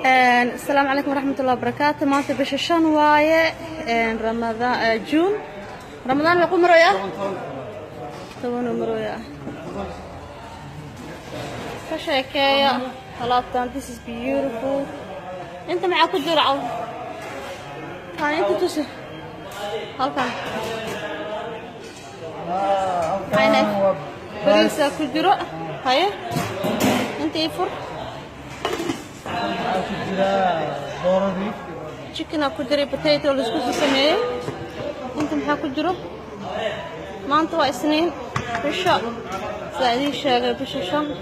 Asalaamu calaykum waraxmatullahi wabarakaatu. Maanta bisha 5 waaye, Ramadaan, Juun. Ramadaan meequu marooyaa? 10 marooyaa. Ka sheekeeya alaabtan. This is beautiful. Inta maxaa ku jira? Caw kaan inta tusi halkan. Maxayna bariisaa ku jiro? Haye, inta ii fur. Waxaa ku jira dooradii. Chicken aa ku jiray, potato laisku soo sameeyey. Inta maxaa ku jiro? Maanta waa Isniin, bisha sidaa idiin sheegay, bisha 5.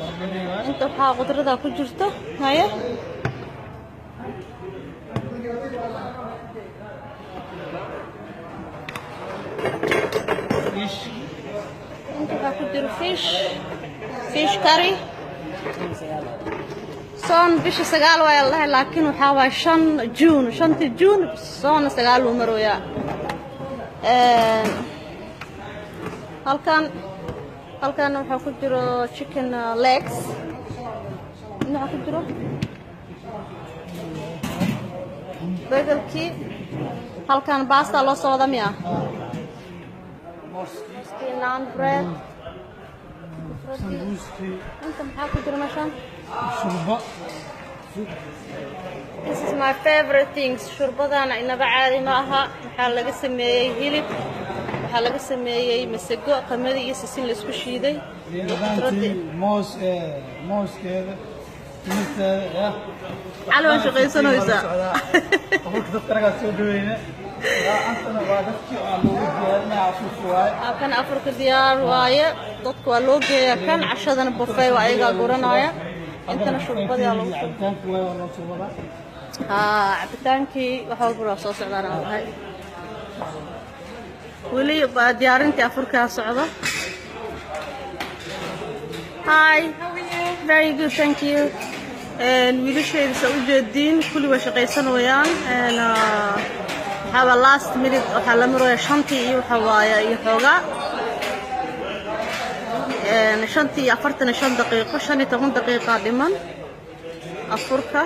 Inta waxaa qudradaa ku jirto. Haye. Fish. Inta waxaa ku jiro fish curry. Soon bisha 9 waa la dhahay, laakiin waxaa waay 5 Juun, 5-ta Juun. Soonna 9 uu marooyaa. Halkan waxaa ku jiro chicken legs. Inta waxaa ku jiro begelkii. Halkan basta loo soo wada miya? Mooskii. Naan bread. Sambuuskii. Inta maxaa ku jiro meeshan? Shurba. This is my favorite things. Shurbadana inaba caadi ma aha. Waxaa laga sameeyey hilib, waxaa laga sameeyey masago, qamadi iyo sisin la isku shiiday liin iyo dhanaantii. khudradii. Moos, mooskeeda, timirteeda ya. Cali, waa shaqaysanaysaa. Qofka dadka anagaa soo dhaweyne. Antana waa dadkii aan loogu diyaarinaya afurka waaye. Kan afurka diyaar waaye, dadka waa loo geeyaa. Kan cashadana buffet waa, ayagaa guranaya. Intana shurbadii aa lagu shubay. Cabitaanka waaye, waa loo soo wadaa. Haa, cabitaankii wax walba waa soo socdaan aan lahay. Weli baa diyaarintii afurkaa socdo. Hi. Very good, thank you. Wiilashayda sa u jeediin kulli way shaqaysanayaan. Waxaaba last minute waxaa la maraya 5-tii iyo waxa waaye iyo xoogaa, 5-tii iyo 45 daqiiqo, 15 daqiiqa dhiman afurka.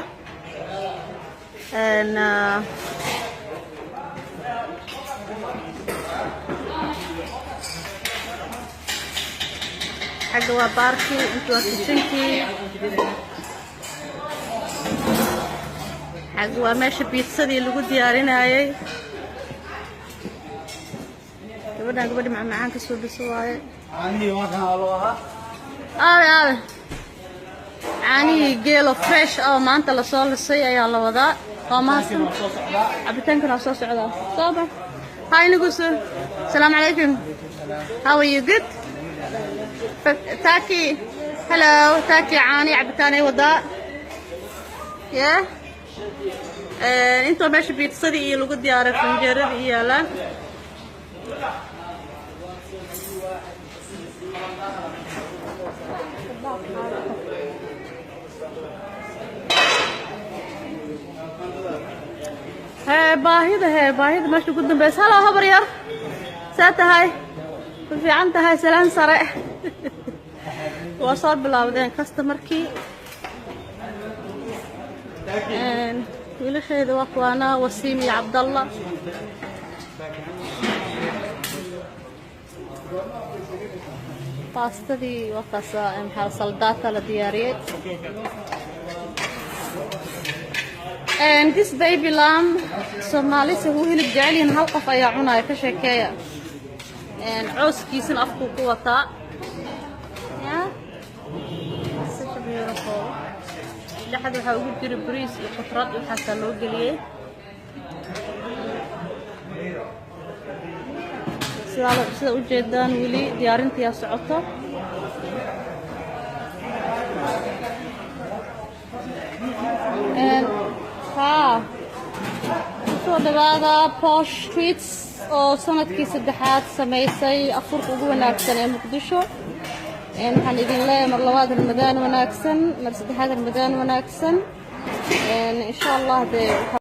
Xagga waa baarkii, inta waa kitchenkii, xagga waa meesha pizzadii lagu diyaarinayay. Gabadhan gabadha macmacaan ka soo biso waaye. Caanihii waa kan loo ahaa. Aabe, aabe, caanihii geelo fresh oo maanta lasoo lisay ayaa la wadaa. Waa mahadsan. Waa soo socdaa. Cabitaankana waa soo socdaa. Sooba. Hi Nugusu. Salaamu calaykum. How are you? Good. Taki, hello. Taki caani cabitaan ay wadaa. Yeah. Inta meesha pizzadii iyo lagu diyaaray, fanjeeradii iyo yaalaan. Hee, baahida, hee, baahida meesha ugu dambeysa. Hello, habar yar, see tahay? Ma fiican tahay? Salaan sare. Waa soo bilaawdeen customerkii. Wiilashayda waa kuwaana, Wasiim iyo Cabdalla. Baastadii waa kaasa, maxaa saldaata la diyaariyey. And this baby lamb, Soomaali se u hilib jecel yihiin, hal qof ayaa cunaya. Ka sheekeeya. And cooskiisana afkuu ku wataa. Yeah, such a beautiful. Dhexda waxaa ugu jira bariis iyo khudrad iyo waxaasaa loo geliyey. Sidaa sida ujeedaan, weli diyaarintiyaa socoto. Haa, kusoo dhawaada Posh Treats oo sanadkii saddexaad samaysay afurka ugu wanaagsan ee Muqdisho. Waxaan idin leeyahay mar labaad Ramadaan wanaagsan, mar saddexaad Ramadaan wanaagsan, insha Allah. Dee.